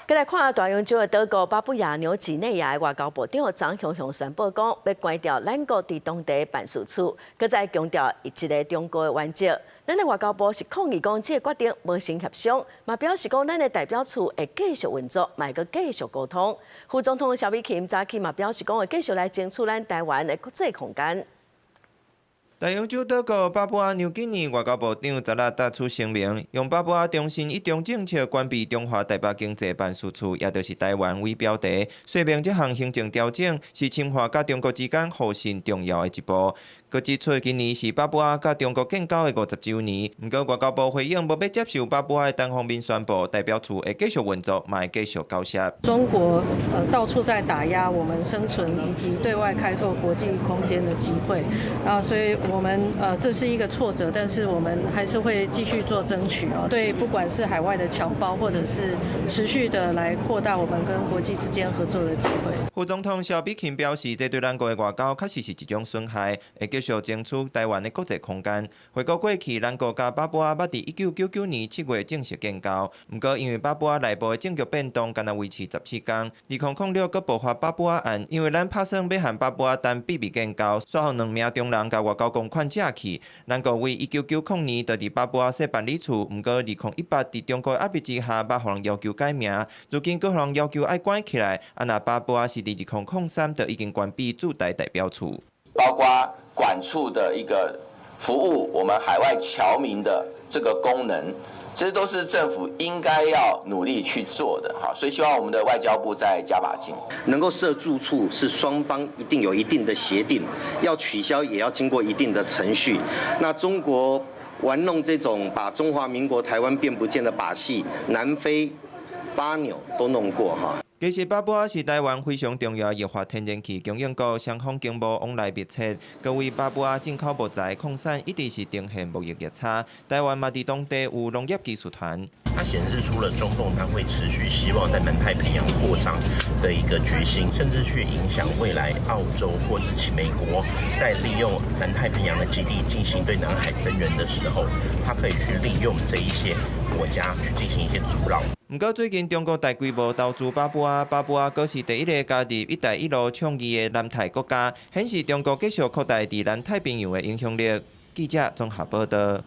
閣來看大洋洲的島國巴布亞紐幾內亞的外交部長張雄雄宣布講，欲關掉咱國佇當地的辦事處，閣再強調一个中國的原則。咱的外交部是抗議講，這个決定無先協商，嘛表示講咱的代表處會繼續運作，嘛會閣繼續溝通。副總統蕭美琴早起嘛表示講，會繼續來爭取咱台灣的國際空間。大洋洲島國巴布亞紐幾內外交部長昨日發出聲明，用巴布亞重申一中政策關閉中華台北經濟辦事處，也就是台灣為標題，說明這項行政調整是深化佮中國之間互信重要的一步。閣指出今年是巴布亞佮中國建交的50週年，毋過外交部回應無欲接受巴布亞的單方面宣布，代表處會繼續運作，嘛會繼續交涉。中國到處在打壓我們生存以及對外開拓國際空間的機會，啊，所以我們這是一個挫折，但是我們還是會繼續做爭取哦。對，不管是海外的僑胞，或者是持續的來擴大我們跟國際之間合作的機會。副總統蕭美琴表示，這對咱國的外交確實是一種損害，會繼續爭取台灣的國際空間。回顧過去，咱國佮巴布亞捌佇1999年7月正式建交，毋過因為巴布亞內部的政局變動，干焦維持14工。2006閣爆發巴布亞案，因為咱拍算欲和巴布亞談秘密建交，煞予兩名中人共外交公款借去。咱國為1990年就佇巴布亞設辦理處，毋過2018佇中國壓力之下，捌予人要求改名，如今閣予人要求愛關起來。啊若巴布亞是佇2003就已經關閉駐台代表處，包括館處的一個服務我們海外僑民的這個功能，這都是政府應該要努力去做的哈，所以希望我們的外交部再加把勁。能夠設駐處是雙方一定有一定的協定，要取消也要經過一定的程序。那中國玩弄這種把中華民國台灣變不見的把戲，南非、巴紐都弄過哈。其實巴布亞是台灣非常重要的液化天然氣供應國，雙方經貿往來密切。閣為巴布亞進口木材、礦產一直是呈現貿易逆差。台灣嘛佇當地有農業技術團。它顯示出了中共它會持續希望在南太平洋擴張的一個決心，甚至去影響未來澳洲或者是美國在利用南太平洋的基地進行對南海增援的時候，它可以去利用這一些國家去進行一些阻撓。毋過最近中國大規模投資巴布亞，巴布亞閣是第一个加入「一帶一路」倡議的南太國家，顯示中國繼續擴大佇南太平洋的影響力。記者綜合報道。